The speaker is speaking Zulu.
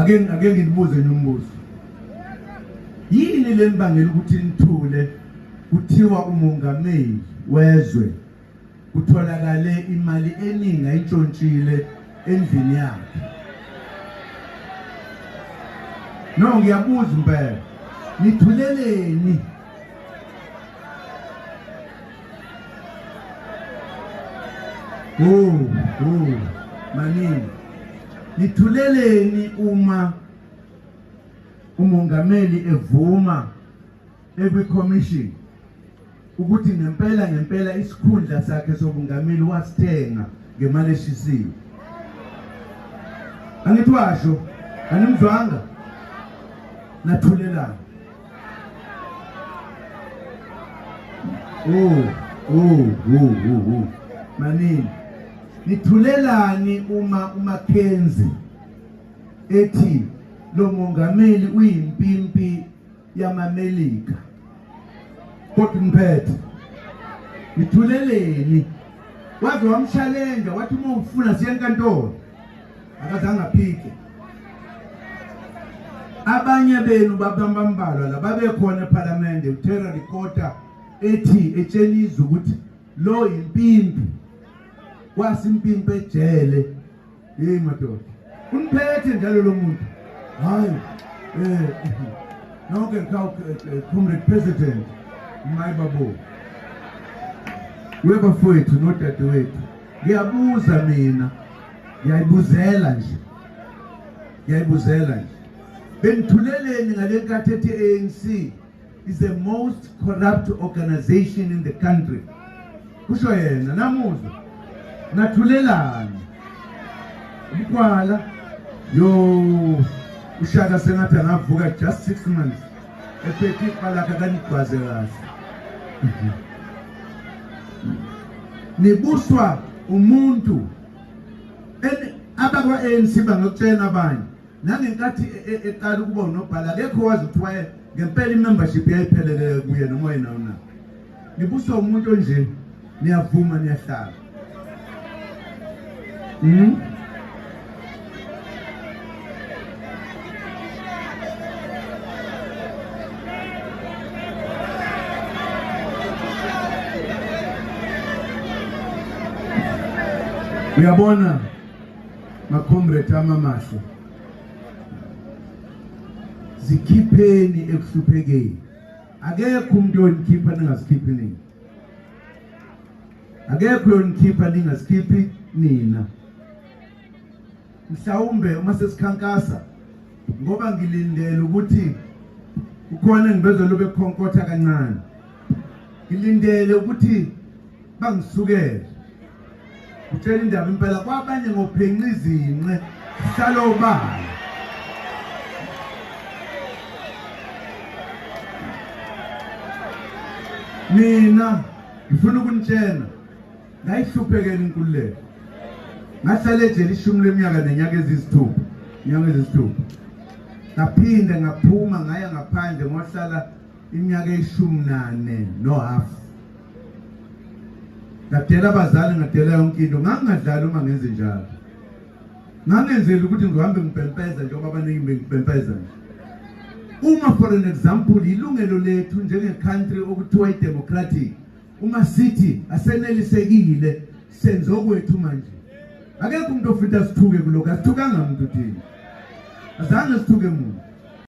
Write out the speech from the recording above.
Ake nginibuze nje umbuzo. Yini lenibangela ukuthi nithule kuthiwa umongameli wezwe kutholakale imali eningi ayintshontshile endlini yakhe? No, ngiyabuza impela. Nithuleleni? Oh, oh, maningi. Nithuleleni uma umongameli evuma ekwi-commission ukuthi ngempela ngempela isikhundla sakhe sobungameli wasithenga ngemali eshisiwe. Angithi washo, animzwanga? Nathulelana. Oh, oh, oh, oh, oh. Manini. Nithulelani uma uMackenzie ethi lo mongameli uyimpimpi yamaMelika. Kodwa niphethe. Nithuleleni. Waze wamshalenja wathi uma ufuna siye enkantolo. Akazange aphike. Abanye benu babambambalwa la babekhona ePhalamende uTerra Ricotta ethi etshela ukuthi lo yimpimpi kwasimpimpi ejele. Hey madoda, uniphethe njalo lo muntu. Hayi, nonke ngikhawu comrade president my babo. Webafowethu nodadewethu, ngiyabuza mina, ngiyayibuzela nje. Ngiyayibuzela nje. Benithuleleni ngale nkathi ethi ANC is the most corrupt organization in the country. Kusho yena namuzwa. Nathulelani. Umkwala yo ushaka sengathi angavuka just 6 months. Ephethe iqala lakhe akanigwaze kahle. Nibuswa umuntu abakwa-ANC bangakutshela abanye nangenkathi eqala ukuba unobhala akekho wazi ukuthi waye ngempela i-membership yayiphelele kuye noma wena una nibuswa umuntu onje niyavuma niyahlala. Uyabona macomrade amamahle, zikhipheni ekuhluphekeni. Akekho umuntu onikhipha ningazikhiphi nina. Akekho uyonikhipha ningazikhiphi nina. Mhlawumbe uma sesikhankasa, ngoba ngilindele ukuthi kukhona engibezwa lobe khonkotha kancane, ngilindele ukuthi bangisukele. Utshela indaba impela kwabanye ngophenqa izinqe sihlala obala. Mina ngifuna ukunitshela ngayihluphekela inkululeko. Ngahlala ejele ishumi leminyaka nenyaka eziyisithupha, inyanga eziyisithupha. Ngaphinde ngaphuma ngaya ngaphandle ngohlala iminyaka eyishumi nane nohafu. Ngadela abazali, ngadela yonke into. Ngangingadlali uma ngenze njalo. Ngangenzeli ukuthi ngihambe ngibhempeza njengoba abaningi bengibhempeza nje. Uma for an example ilungelo lethu njenge-country okuthiwa i-democratic, uma sithi asenelisekile senze okwethu manje. Akekho umuntu ofika asithuke kulokhu, asithukanga muntu thina. Azange sithuke muntu.